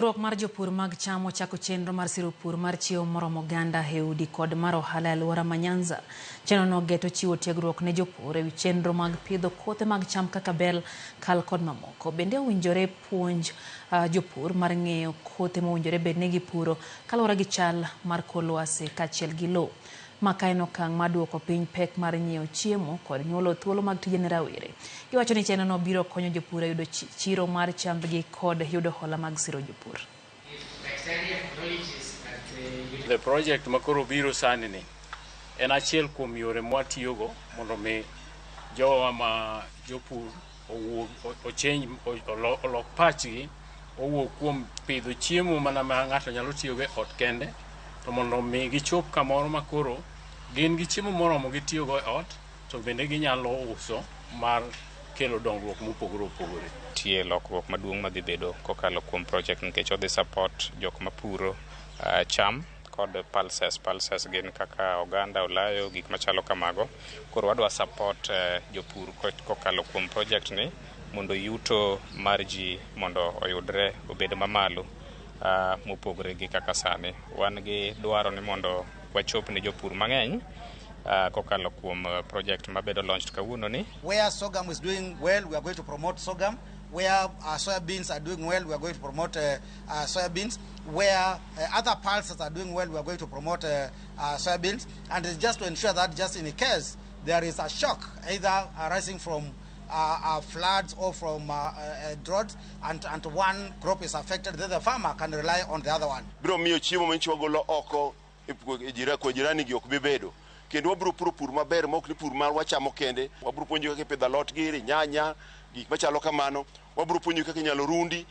Riwruok mar jopur mag cham ochako chenro mar siro pur mar chiemo moromo oganda e udi kod mar ohala e alwora ma Nyanza. Chenrono geto chiwo tiegruok ne jopur ewi chenro mag pidho kothe mag cham kaka bel, kal kod mamoko. Bende owinjore puonj jopur mar ng'eyo kothe mowinjore bed ni gipuro kaluwore gi chal mar kor lwasi kaachiel gi lowo. Ma ka en okang' mar duoko piny pek mar nyiewo chiemo kod nyuolo thuolo mag tije ne rawere. Giwacho ni chenrono biro konyo jopur e yudo chiro mar chambgi kod yudo hola mag siro jopur. The project makoro biro sani ni en achiel kuom yore mwatiyogo mondo mi jowa ma jopur owuog ochange olok pachgi owuog kuom pidho chiemo mana ma ng'ato nyalo tiyogo e ot kende, to mondo mi gichop kamoro ma koro gin gi chiemo moromo gitiyogo e ot, to bende ginyalo uso mar kelo dongruok mopogore opogore. Nitie lokruok maduong' madhi bedo kokalo kuom project, nikech odhi support jok mapuro cham kod pulses. Pulses gin kaka oganda, olayo, gik machalo kamago. Koro wadwa support jopur kokalo kuom project ni mondo yuto mar ji mondo oyudre obed mamalo mopogore gi kaka sani. Wan gi dwaro ni mondo wachop ne jopur mang'eny kokalo kuom project mabedo launched kawuono ni. Where sorghum is doing well, we are going to promote sorghum. Where soya beans are doing well, we are going to promote soya beans. Where other pulses are doing well, we are going to promote soya beans. And it's just to ensure that just in case there is a shock, either arising from floods or from drought, and one crop is affected, then the farmer can rely on the other one. Biro miyo chiemo ma nyicha wagolo oko e jirani gi ok bi bedo, kendo wabiro puro pur maber ma ok ni pur mar wachamo kende. Wabiro puonjo kaka ipidho alot giri, nyanya, gik machalo kamano. Wabiro puonjo kaka inyalo rundi.